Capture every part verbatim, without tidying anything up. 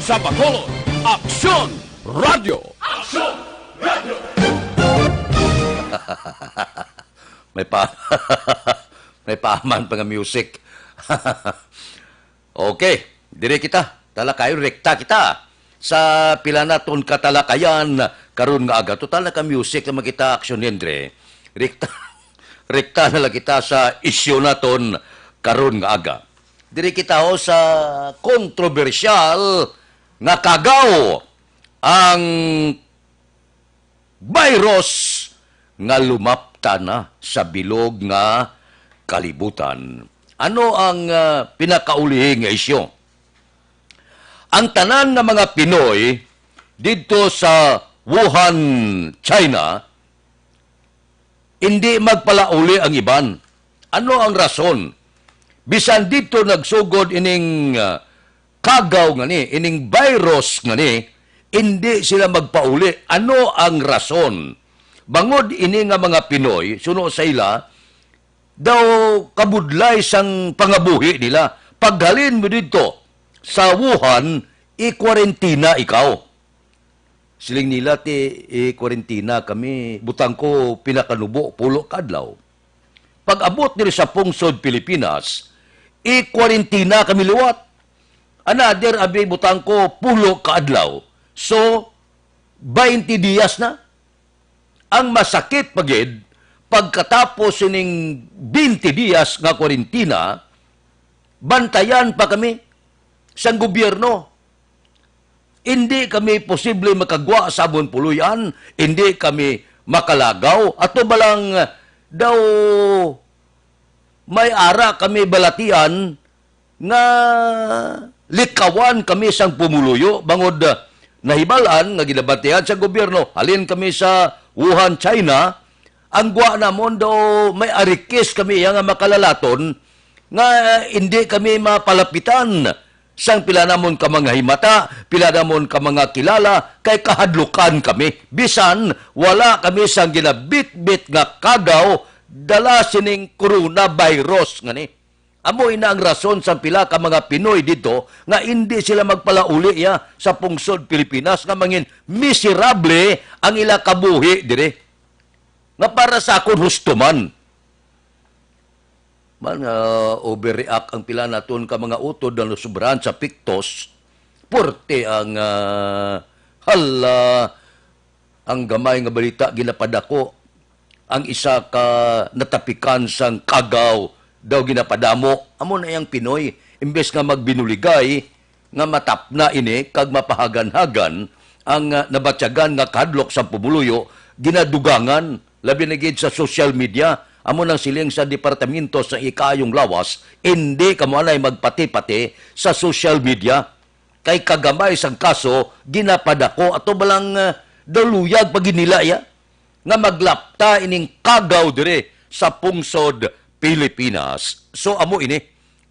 Sa Bacolod, Aksyon Radio. Aksyon Radio. May pa, may paman pa nga music. Okay, dire kita. Talakayon, rekta kita sa pila naton katalakayan karon nga aga. Total, naka-music naman kita, Aksyon Hendre. Rekta, rekta na lang kita sa isyu naton karon nga aga. Dire kita ho sa kontrobersyal nga kagaw, ang virus nga lumapta na sa bilog nga kalibutan. Ano ang, ah, pinakaulihi nga isyu? Ang tanan nga mga Pinoy didto sa Wuhan, China, indi magpalauli ang iban. Ano ang rason? Bisan didto nagsugod ining, ah, kagaw nga ni, ining virus nga ni, indi sila magpauli. Ano ang rason? Bangod ini nga mga Pinoy, suno sa ila, daw kabudlay sang pangabuhi nila. Paghalin mo didto sa Wuhan, i-kwarentina ikaw. Siling nila, ti, i-kwarentina kami, butang ko, pinakanubo, pulo ka adlaw. Pag-abot diri sa pungsod Pilipinas, i-kwarentina kami liwat. Another, abi, butang ko, pulo ka adlaw. So, baynte diyas na. Ang masakit pa gid, pagkatapos sining baynte diyas nga kwarentina, bantayan pa kami sang gobyerno. Indi kami posible makagwa sa amon puloy-an, indi kami makalagaw. Ato ba lang daw may ara kami balatian nga likawan kami sang pumuluyo, bangod, ah, nahibal-an nga ginabantayan sa gobyerno, halin kami sa Wuhan, China, ang gwa namon daw may arikis kami iya nga makalalaton nga, ah, indi kami mapalapitan sang pila namon ka mga himata, pila namon ka mga kilala, kay kahadlukan kami. Bisan wala kami sang ginabitbit nga kagaw dala sining coronavirus nga ni. Amo ina ang rason sang pila ka mga Pinoy didto nga indi sila magpalauli ya sa pungsod Pilipinas, nga mangin miserable ang ila kabuhi diri. Nga para sa akon, husto man. Man nga overreact ang pila naton ka mga utod na nasubrahan sa piktos, puwerte ang, ah, hala, ang gamay nga balita ginapadako, ang isa ka natapikan sang kagaw daw ginapadamo. Amo na yang Pinoy, imbes nga magbinuligay, nga matapna ini kag mapahaganhagan ang, ah, nabatyagan nga kahadlok sa pumuluyo, ginadugangan, labi na gid sa social media. Amo nang siling sa Departamento sa Ikaayong Lawas, indi kamo anay magpati-pati sa social media, kay kagamay sang kaso ginapadako. Ato ba lang, ah, daw luyag pa gid nila iya nga maglapta ining kagaw diri sa pungsod Pilipinas. So, amo ini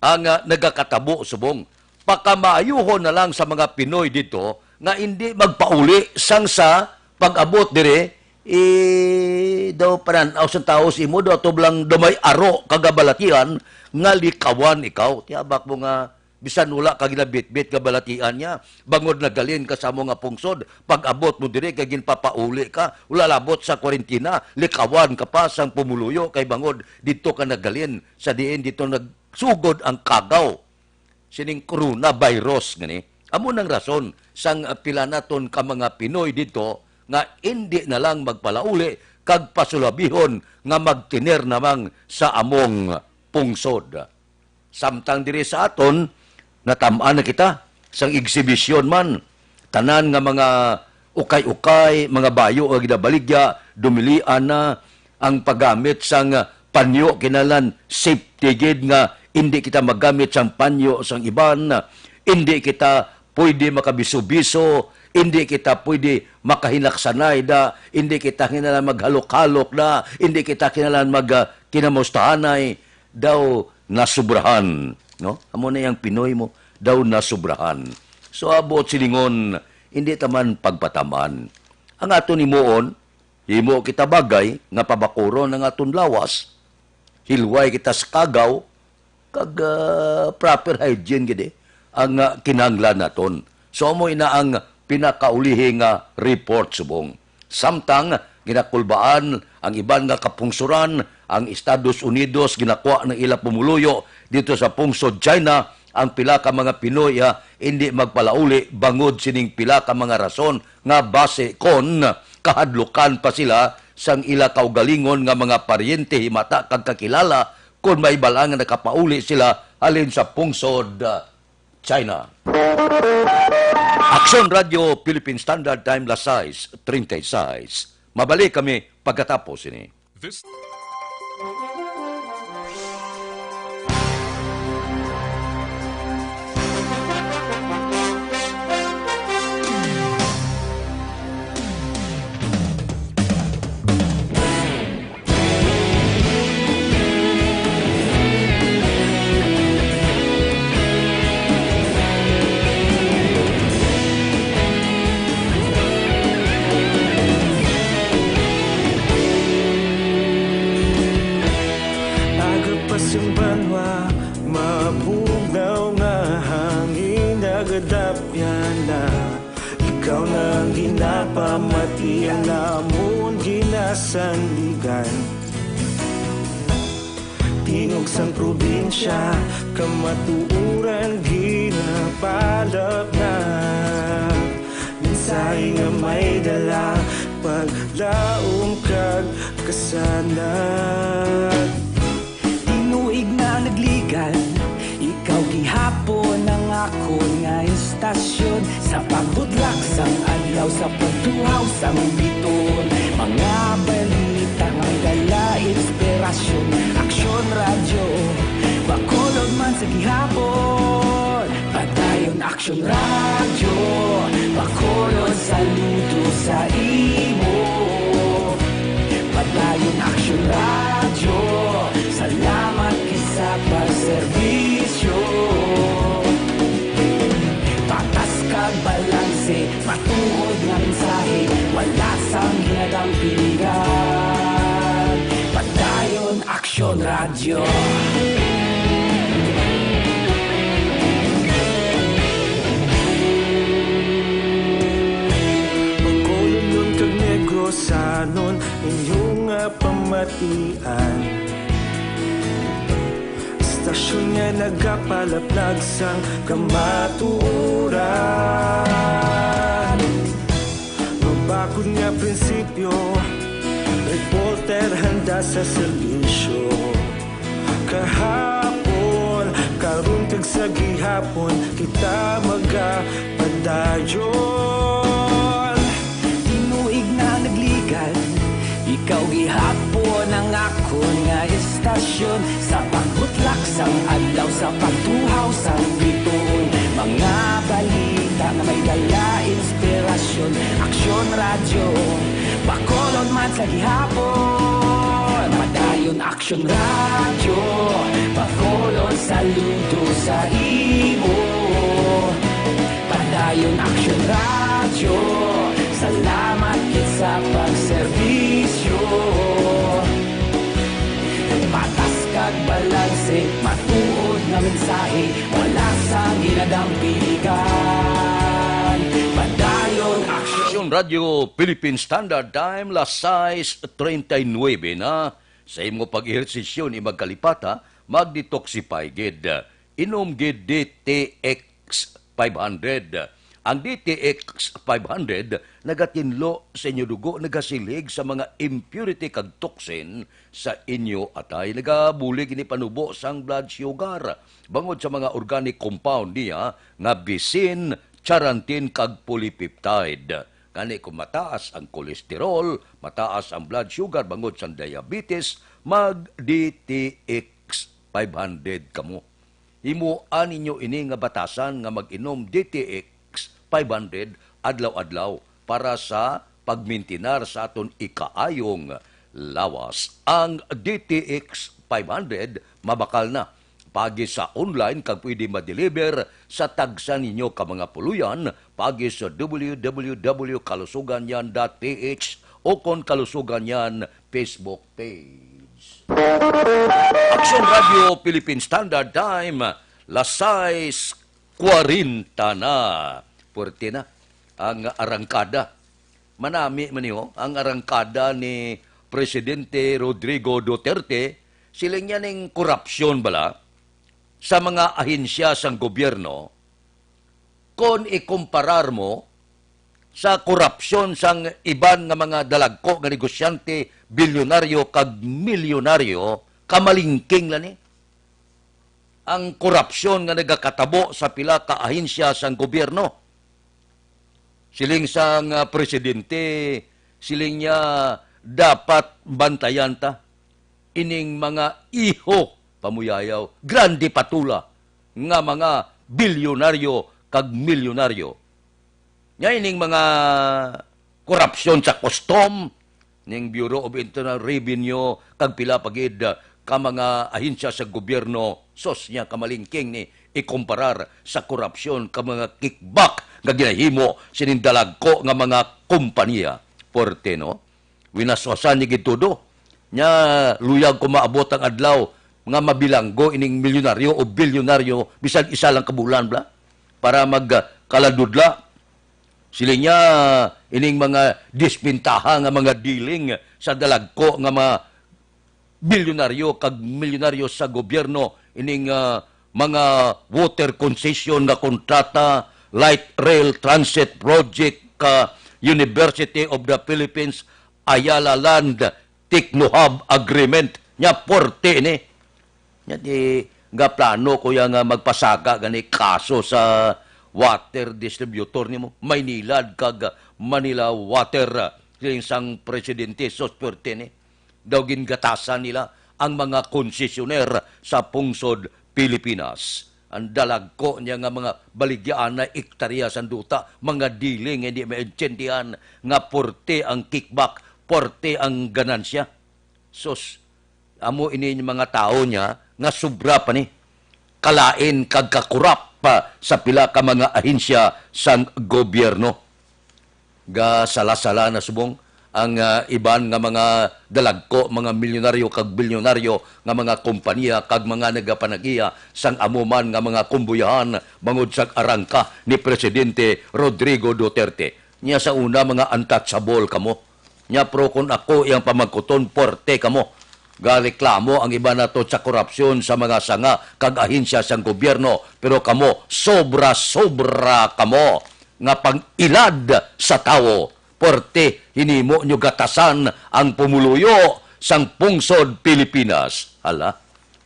ang, ah, nagakatabo subong. Pakamaayuhon na lang sa mga Pinoy didto nga indi magpauli sang sa pag-abot diri, eh, daw panan-aw sa tawo sa imo, daw ato lang daw may aro kag kabalatian nga likawan ikaw. Tiyabak mo nga bisan wala ka ginabitbit nga balatian niya, bangod nagalin ka sa amo nga pungsod, pag-abot mo diri kay ginpapauli ka, wala labot sa kwarentina, likawan ka pa sang pumuluyo kay bangod didto ka nagalin sa diin didto nagsugod ang kagaw sining coronavirus nga ni. Amo nang rason sang, ah, pila naton ka mga Pinoy didto nga indi na lang magpalauli kag pasulabihon nga magtener namang sa among pungsod. Samtang diri sa aton, natam-an na kita sang exhibition man. Tanan nga mga ukay-ukay, mga bayo nga ginabaligya, dumilian na ang paggamit sang panyo. Kinahanglan safety gid nga indi kita magamit sang panyo sang iban, indi kita pwede makabiso-biso, indi kita pwede makahinaksanay da, indi kita kinahanglan maghalok-halok da, indi kita kinahanglan mag, ah, kinamustahanay. Daw nasubrahan, no? Amo na yang Pinoy mo, daw nasubrahan. So, buot silingon, hindi ta man pagpataman. Ang aton himuon, himo kita bagay nga pabakuron ang aton lawas, hilway kita sa kagaw, kag, ah, proper hygiene gid, eh, ang, ah, kinahanglan naton. So, amo ina ang pinakaulihi nga report subong. Samtang ginakulbaan ang iban nga kapungsoran, ang Estados Unidos ginakuha ng ila pumuluyo dito sa pungsod China, ang pila ka mga Pinoy, ah, hindi magpalauli bangod sining pila ka mga rason nga base kon kahadlukan pa sila sang ila kaugalingon nga mga paryente, himata kag kakilala kon may bal-an nga nakapauli sila halin sa pungsod, ah, China. Aksyon Radio Philippine Standard Time, las sais treinta y seis. Mabalik kami pagkatapos ini. This Aga pa sing banwa, mabugnaw nga hangin nagadapyan na. Ikaw na ang ginapamati, ang amon ginasandigan. Tingog sang probinsya, kamatuoran ginapalap na. Mensahe nga may dala, paglaom kag kasanag. Tinuig na nagligan, ikaw gihapon ang akon nga istasyon. Sa pagbutlak sang adlaw, sa pagtuhaw sang bituon, mga balita nga may dala inspirasyon. Aksyon Radyo, Bacolod man sa gihapon. Padayon Aksyon Radyo, Bacolod, saludo sa imo. Padayon Aksyon Radyo, salamat gid sa pagserbisyo. Patas kag balanse, matuod nga mensahe, wala sang ginadampingan. Padayon Aksyon Radyo. Bacolodnon kag Negrosanon, inyo nga pamatian. Istasyon nga nagapalaplag sang kamatuoran. Mabakod nga prinsipyo, reporter handa sa serbisyo. Kahapon, karon kag sa gihapon, kita magapadayon. Tinuig na nagligan, ikaw gihapon ang akon nga istasyon. Sa pagbutlak sang adlaw, sa pagtuhaw sang bituon, mga balita nga may dala inspirasyon. Aksyon Radyo, Bacolod man sa gihapon. Padayon Aksyon Radyo, Bacolod, saludo sa imo. Padayon Aksyon Radyo, salamat gid sa pagserbisyo. Patas kag balanse, matuod nga mensahe, wala sang ginadampingan. Padayon Aksyon. Aksyon Radyo Philippine Standard Time, las sais treinta y nueve na. Sa imo pag-ehersisyo ni magkalipata, mag-detoxify gid. Inom gid D T X five hundred. Ang D T X five hundred nagatinlo sa inyo dugo, nagasilig sa mga impurity kag toxin sa inyo atay, nagabulig ini panubo sang blood sugar bangod sa mga organic compound niya nga bisin, charantin kag polypeptide. Gani, kung mataas ang kolesterol, mataas ang blood sugar bangod sang diabetes, mag D T X five hundred kamo. Himuan ninyo ini nga batasan nga mag-inom D T X five hundred adlaw-adlaw para sa pagmintinar sa aton ikaayong lawas. Ang D T X five hundred mabakal na paagi sa online kag pwede ma-deliver sa tagsa ninyo ka mga puloy-an paagi sa W W W kalusuganyan dot P H o kon Kalusuganyan Facebook page. Aksyon Radio Philippine Standard Time, las sais kwarenta na. Puwerte na ang arangkada. Manami man niyo ang arangkada ni Presidente Rodrigo Duterte, siling niya ning korupsyon bala sa mga ahensya sang gobyerno, kon ikumparar mo sa korupsyon sang iban nga mga dalagko nga negosyante, bilyonaryo kag milyonaryo, kamalingking la ni ang korupsyon nga nagakatabo sa pila ka ahensya sang gobyerno. Siling sang, ah, presidente, siling niya, dapat bantayan ta ining mga iho, pamuyayaw, grande patula nga mga bilyonaryo kag milyonaryo. Nya ining mga korupsyon sa custom, ning Bureau of Internal Revenue, kag pila pa gid ka mga ahensya sa gobyerno, sus, nya kamalingking ni ikumparar sa korupsyon ka mga kickback nga ginahimo sining dalagko nga mga kompanya. Puwerte, no? Winaswasan ni gid todo. Nya, luyag ko maabot ang adlaw nga mabilanggo ining milyonaryo o bilyonaryo, bisan isa lang ka bulan, bla, para magkaladudla. Siling niya, ining mga disbentaha nga mga dealing sa dalagko nga mga bilyonaryo kag milyonaryo sa gobyerno, ining, ah, mga water concession nga kontrata, light rail transit project ka University of the Philippines Ayala Land Technohub Agreement. Nya, puwerte ini. Nya di, gaplano ko ya nga magpasaka gani kaso sa water distributor nimo, Maynilad kag Manila Water, siling sang presidente, sus, puwerte ini. Daw gingatasan nila ang mga konsesyoner sa pungsod Pilipinas. Ang dalagko niya nga mga baligyaanay, ektarya sang duta, mga dealing nga hindi maintindihan nga puwerte ang kickback, puwerte ang ganansya. Sus, amo ini nga mga tawo niya nga sobra pa ni kalain kag kakurap pa sa pila ka mga ahensya sang gobyerno. Gasala-sala na subong ang, ah, iban nga mga dalagko, mga milyonaryo kag bilyonaryo nga mga kompanya kag mga nagapanag-iya sang amo man nga mga kumbuyahan bangod sa arangka ni Presidente Rodrigo Duterte. Nya sa una, mga untouchable kamo. Nya, pero kon ako iyang pamangkuton, puwerte kamo. Gareklamo ang iban nato sa korupsyon sa mga sanga kag ahensya sang gobyerno, pero kamo, sobra-sobra kamo nga pang-ilad sa tawo. Puwerte, hinimo nyo gatasan ang pumuluyo sang pungsod Pilipinas. Hala,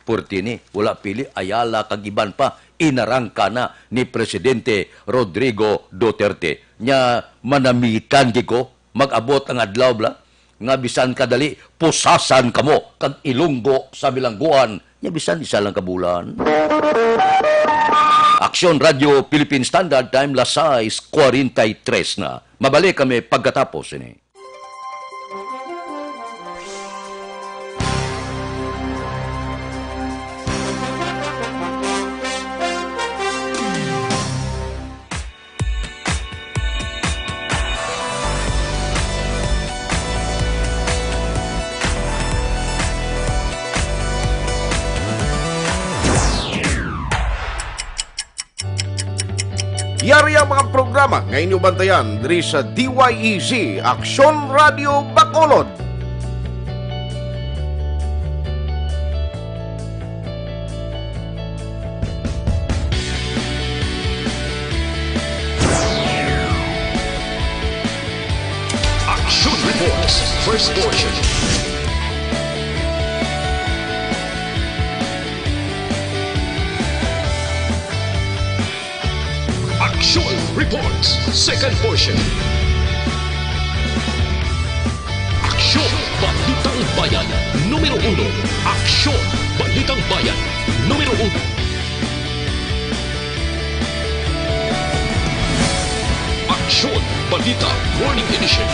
puwerte ni, wala pili, Ayala kag iban pa, inarangka na ni Presidente Rodrigo Duterte. Nya, manamitan gid ko, mag-abot ang adlaw, bla, nga bisan kadali, pusasan kamo kag ilunggo sa bilangguan, nya bisan isa lang ka bulan. Aksyon Radio Philippine Standard Time, las sais cuarenta y tres na. Mabalik kami pagkatapos ini. Yari ang mga programa nga inyo bantayan diri sa D Y E Z, Aksyon Radio Bacolod. Action Reports, first portion. Action Reports, second portion. Aksyon Balitang Bayan, numero uno. Aksyon Balitang Bayan, numero uno. Aksyon Balita Morning Edition.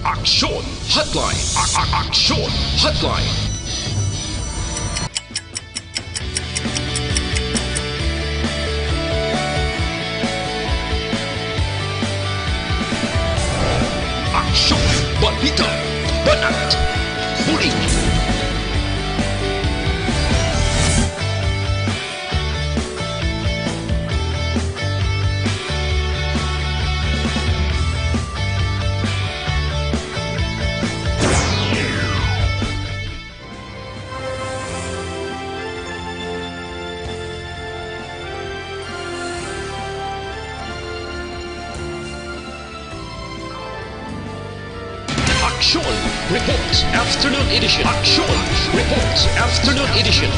Aksyon Hotline. A-, a-, Aksyon Hotline. Aksyon Reports Afternoon Edition. Aksyon Reports Afternoon Edition.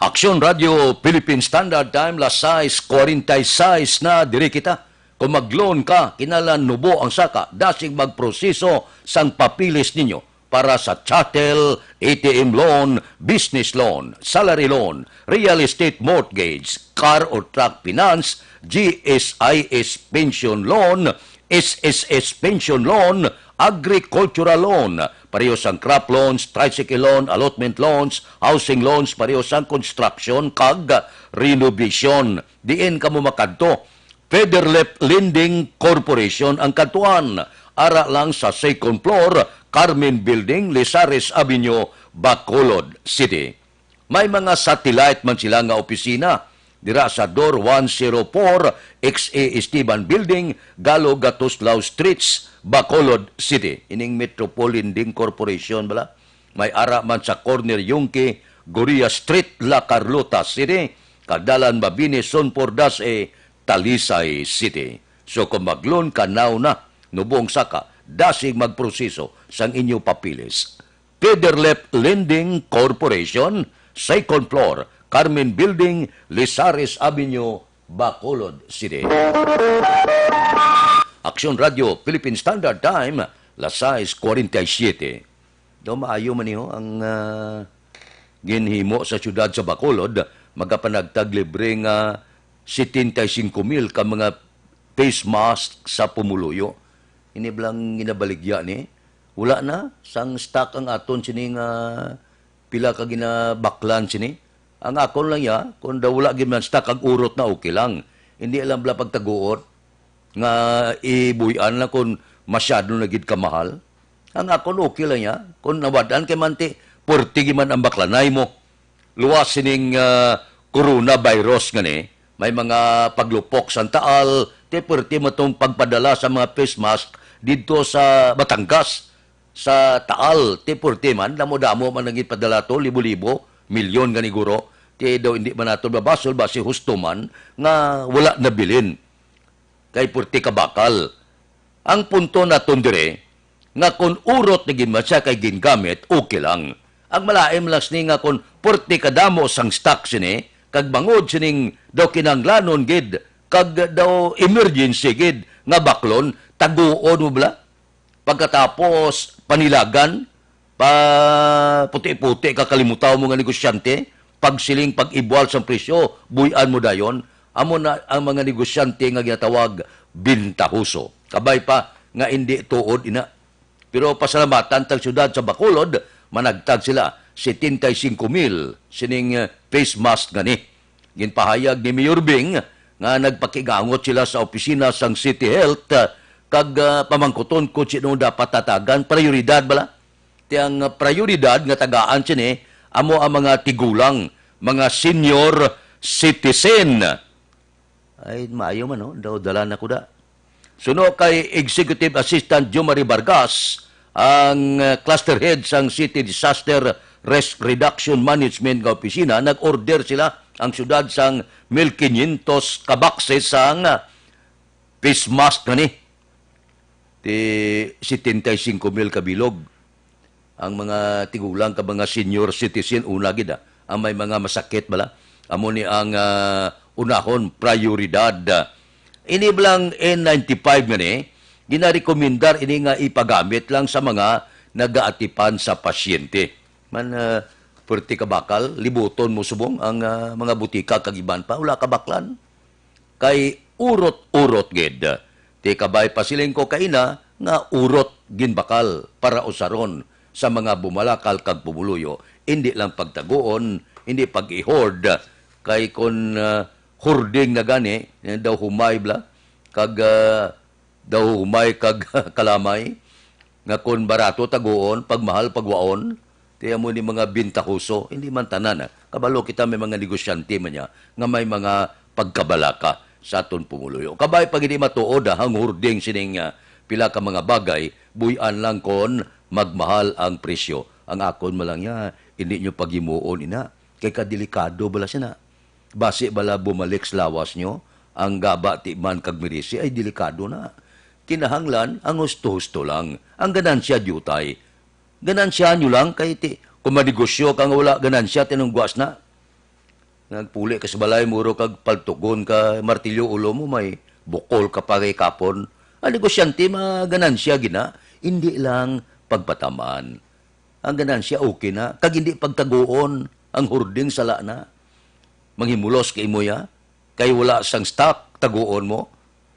Aksyon Radio Philippine Standard Time, las sais kuwarenta y sais na, diri kita. Kung mag-loan ka, kinahanglan nubo ang saka, dasig magproseso sang papeles ninyo para sa chattel, A T M loan, business loan, salary loan, real estate mortgage, car or truck finance, G S I S pension loan, S S S pension loan, agricultural loan, pareho sang crop loans, tricycle loan, allotment loans, housing loans, pareho sang construction kag renovation. Diin kamo makadto? Federlep Lending Corporation ang kadtuan. Ara lang sa second floor, Carmen Building, Lizares Avenue, Bacolod City. May mga satellite man sila nga opisina dira sa Door one zero four X A Esteban Building, Galo Gatuslao Streets, Bacolod City. Ining Metropol Lending Corporation bala, may ara man sa corner Yungque, Goria Street, La Carlota City, kag Dalan Mabini, Sunpor Das E, Talisay City. So kung mag-loan ka, now na, nubo ang saka, dasig magproseso sang inyo papeles. Federlep Lending Corporation, second floor, Carmen Building, Lizares Avenue, Bacolod City. Aksyon Radio Philippine Standard Time, las sais kuwarenta y siyete. Daw maayo man niyo ang, ah, ginhimo sa siyudad sa Bacolod, magapanagtag libre nga setenta y cinco mil ka mga face mask sa pumuluyo. Ini bala ang ginabaligya ni? Wala na sang stock ang aton sini nga pila ka ginabaklan sini. Ang akon lang ya, kung daw wala gid man stock, kag urot na, okay lang. Hindi lang bala pagtaguot nga ibuy-an lang kung masyado na gid kamahal. Ang akon okay lang ya, kung nawad-an kay manti, purti gid man ang baklanay mo. Luwas sining, ah, coronavirus nga ni, may mga paglupok sa taal, ti purti mo tong pagpadala sa mga face mask didto sa Batangas. Sa taal, ti purti man, damo-damo man ang ipadala to, libo-libo, milyon gani guro, ti daw hindi man nato mabasol, basi husto man nga wala nabilin. Kay purti ka bakal. Ang punto naton dire, nga kon urot na gid man siya kay gingamit, okay lang. Ang malain lang sini nga kon purti kadamo sang stock sini, kag bangod sining daw kinahanglanon gid, kag daw emergency gid nga baklon, taguon mo bala? Pagkatapos, panilagan, pa puti-puti ka, kalimutaw mo nga negosyante, pagsiling, pag-ibwal sang presyo, buy-an mo dayon. Amo na ang mga negosyante nga ginatawag bintahoso. Kabay pa nga indi tuod ina. Pero pasalamatan tang siyudad sa Bacolod, managtag sila setenta y cinco mil sining, eh, face mask nga ni. Ginpahayag ni Mayor Bing nga nagpakigangot sila sa opisina sang City Health, ah, kag, ah, pamangkuton kung sino dapat tatagan, prayoridad bala. Ti ang prayoridad nga tagaan sini amo ang mga tigulang, mga senior citizen. Ay, maayo man, no? Daw dala na kuda. Suno kay Executive Assistant Jomari Vargas, ang, uh, cluster head sang City Disaster Risk Reduction Management nga opisina, nag-order sila ang siyudad sang mil quinientos ka boxes sang, uh, face mask nga ni. Ti setenta y cinco mil ka bilog. Ang mga tigulang ka mga senior citizen, una gid, ah, ang may mga masakit bala. Amo ni ang, ah, unahon, prayoridad. Ini bala ang N ninety-five nga ni, ginarekomendar ini nga ipagamit lang sa mga nagaatipan sa pasyente. Man, ah, pwerte ka bakal, libuton mo subong ang, ah, mga butika kag iban pa, wala ka baklan. Kay urot-urot gid. Ti kabay pasiling ko kaina nga urot ginbakal para usaron sa mga bumalakal kag pumuluyo, indi lang pagtaguon, indi pag-i-hoard, kay kon, ah, hoarding na gani, eh, daw humay bala, kag, ah, daw humay kag kalamay, nga kon barato taguon, pagmahal pagwaon, ti amo ni mga bintahoso, hindi man tanan, ah. Kabalo kita may mga negosyante man niya nga may mga pagkabalaka sa aton pumuluyo. Kabay pag hindi matuod, ah, ang hoarding sining, ah, pila ka mga bagay, buy-an lang kon magmahal ang presyo. Ang akon man lang niya, hindi nyo paghimuon ina. Kay kadelikado bala sina. Basi bala bumalik sa lawas nyo Ang gaba ti man kag merisi ay delikado na. Kinahanglan ang husto-husto lang. Ang ganansya diutay. Ganansyahan nyo lang kay ti, kung manegosyo ka nga wala ganansya, tinungguas na. Nagpuli ka sa balay, muro kag paltugon ka, martilyo ulo mo, may bukol ka pa kay kapon. Ang negosyante, maganansya gina, hindi lang pagpatamaan. Ang ganansya, okay na, kag hindi pagtaguon, ang hoarding sala na. Manghimulos ka imo ya, kay wala sang stock, taguon mo.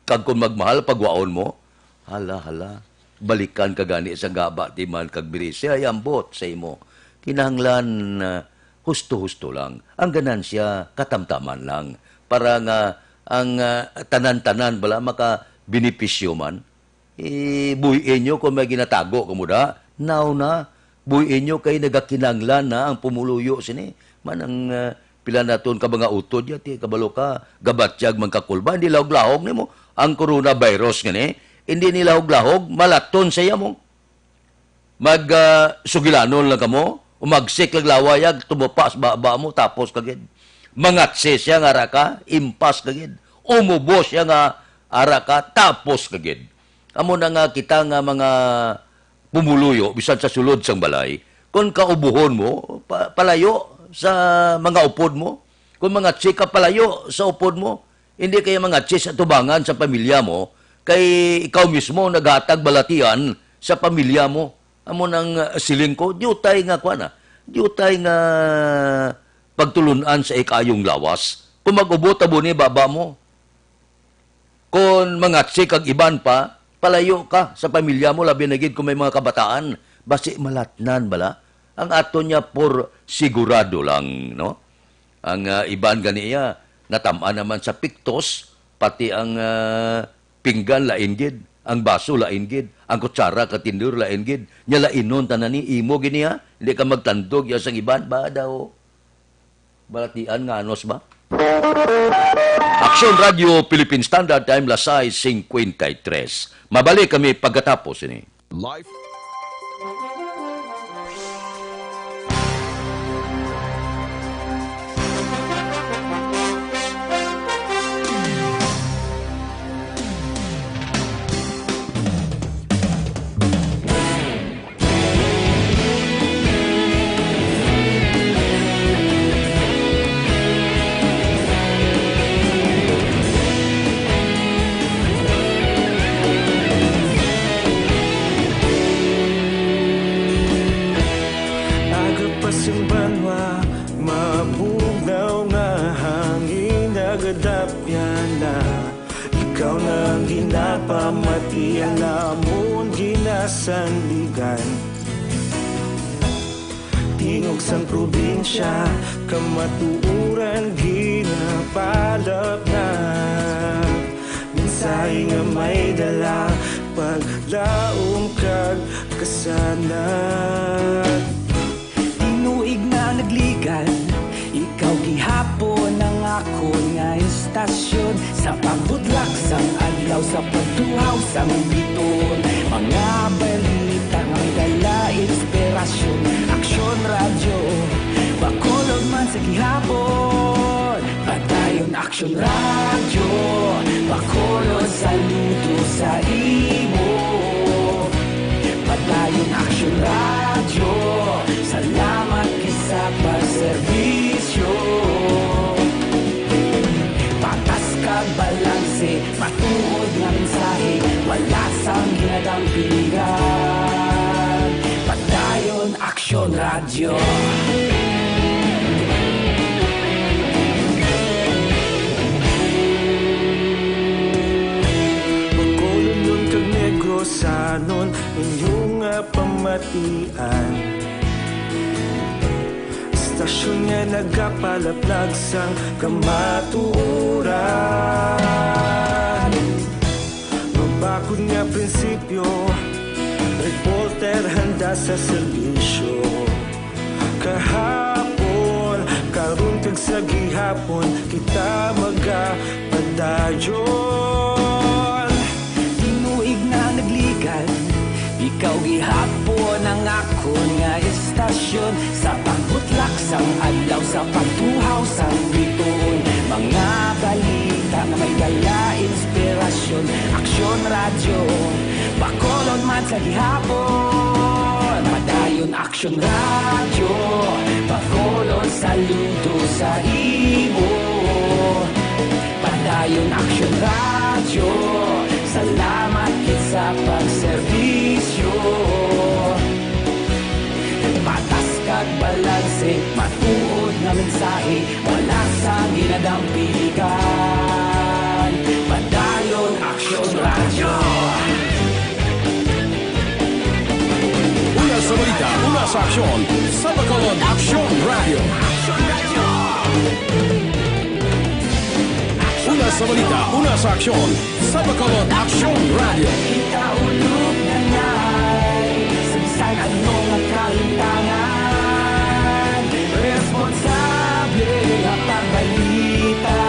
Kag kon magmahal, pagwaon mo. Hala, hala. Balikan ka gani sa gaba, timan kag birisi ay ambot sa imo. Kinahanglan, ah, husto-husto lang. Ang ganansya, katamtaman lang. Para nga ang, ah, tanan-tanan bala makabenepisyo man. Ibuy-i nyo kon may ginatago kamo da. Now na. Buy-i nyo kay nagakinahanglan na ang pumuluyo sini. Man ang, ah, pila naton ka mga utod ya, ti kabalo ka, gabatyag man ka kulba, hindi lahog-lahog nimo. Ang coronavirus ngani, hindi ni lahog-lahog, malaton sa iya mo. Mag, ah, sugilanon lang kamo, umagsik lang laway, ag tumupa sa baba mo, tapos ka gid. Mangatsi siya nga ara ka, impas ka gid. Umubo siya nga ara ka, tapos ka gid. Amo na nga kita nga mga pumuluyo, bisan sa sulod sang balay, kon kaubuhon mo, pa-, palayo sa mga upod mo. Kon mangatsi ka, palayo sa upod mo. Hindi kaya mangatsi sa tubangan sa pamilya mo, kay ikaw mismo naghatag balatian sa pamilya mo. Amo nang, ah, siling ko, diutay nga kuan, ah, diutay nga pagtulun-an sa ikayong lawas. Kung mag-ubo, tabuni baba mo. Kon mangatsi kag iban pa, palayo ka sa pamilya mo, labi na gid kung may mga kabataan. Basi malatnan bala. Ang aton niya por sigurado lang, no? Ang, ah, iban gani iya, natam-an naman sa piktos, pati ang, ah, pinggan lain gid, ang baso lain gid, ang kutsara, ka tinidor lain gid. Nya lainon tanan ni imo gini, ha? Hindi ka magtandog ya sang iban, ba daw? Balatian nga anos ba? Aksyon Radio Philippine Standard Time, las sais cincuenta y tres. Mabalik kami pagkatapos ini. Life. Aga pa sing banwa, mabugnaw nga hangin, nagadapya na. Ikaw na ang ginapamati, ang amon ginasandigan. Tingog sang probinsya, kamatuoran ginapalapnag. Mensahe nga may dala, paglaom kag kasanag. Tinuig na nagligad, ikaw gihapon ang akon nga istasyon. Sa pagbutlak sang adlaw, sa pagtuhaw sang bituon, mga balita nga may dala inspirasyon. Aksyon Radyo, Bacolod man sa gihapon. Padayon Aksyon Radyo, Bacolod, saludo sa imo. Padayon Aksyon Radyo, salamat kay sa pagserbisyo. Patas kag balanse, matuod nga mensahe, wala sang ginadampingan. Padayon Aksyon Radyo. Bacolodnon kag Negrosanon, inyo nga pamatian. Istasyon nga nagapalaplag sang kamatuoran. Mabakod nga prinsipyo, reporter handa sa serbisyo. Kahapon, karon kag sa gihapon, kita magapadayon. Tinuig na nagligad, ikaw gihapon ang akon nga istasyon. Sa pagbutlak sang adlaw, sa pagtuhaw sang bituon, mga balita nga may Nga inspirasyon, Aksyon Radyo, Bacolod man sa gihapon. Padayon Aksyon Radyo, Bacolod saludo sa imo. Padayon Aksyon Radyo, salamat gid sa pagserbisyo. Patas kag balanse, matuod nga mensahe, wala sa ginadampigan. Padayon Aksyon Radyo. Una sa balita, una sa aksyon, sa Bacolod Aksyon Radyo. Una sa balita, una sa aksyon, sa Bacolod Aksyon Radyo. Ikaulog na ngay, sa bisan ano nga kahintangan, responsable nga pagbalita.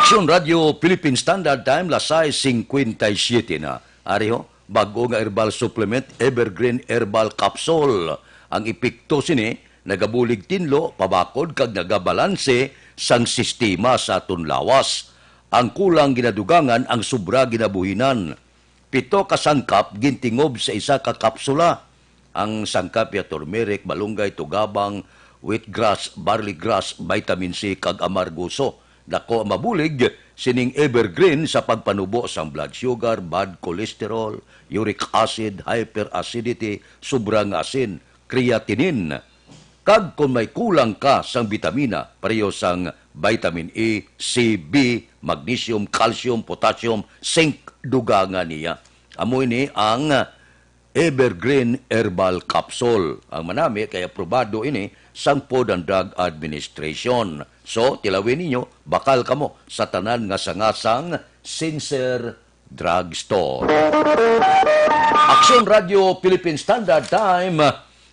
Aksyon Radyo, Philippine Standard Time, las sais cincuenta y siete na. Ari ho, bag-o nga herbal supplement, Evergreen Herbal Capsule. Ang epekto sini nagabulig tinlo, pabakod kag nagabalanse sang sistema sa aton lawas. Ang kulang ginadugangan, ang sobra ginabuhinan. Pito ka sangkap gintingob sa isa ka kapsula. Ang sangkap ya turmeric, malunggay, tugabang, wheatgrass, barley grass, vitamin C, kag amargoso. Dako ang mabulig sining Evergreen sa pagpanubo sang blood sugar, bad cholesterol, uric acid, hyperacidity, sobra nga asin, creatinine. Kag kon may kulang ka sang bitamina, pareho sang vitamin A, C, B, magnesium, calcium, potassium, zinc, dugangan niya. Amo ini ang Evergreen Herbal Capsule. Ang manami kay aprobado ini sang Food and Drug Administration. So, tilawin ninyo, bakal kamo sa tanan nga sanga sang Sincere Drugstore. Aksyon Radyo Philippine Standard Time,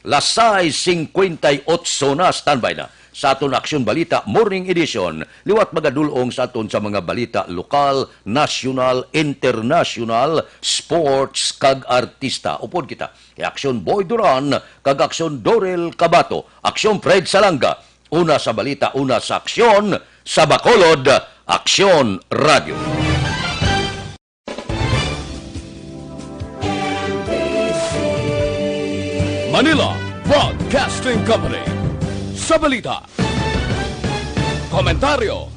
las sais cincuenta y ocho na. Standby na sa aton Aksyon Balita Morning Edition. Liwat magadul-ong sa aton sa mga balita lokal, nasyonal, internasyonal, sports, kag artista. Upod kita kay Aksyon Boy Duran kag Aksyon Dorel Cabato, Aksyon Fred Salanga. Una sa balita, una sa aksyon, sa Bacolod, Aksyon Radyo. Manila Broadcasting Company. Sa balita, komentaryo,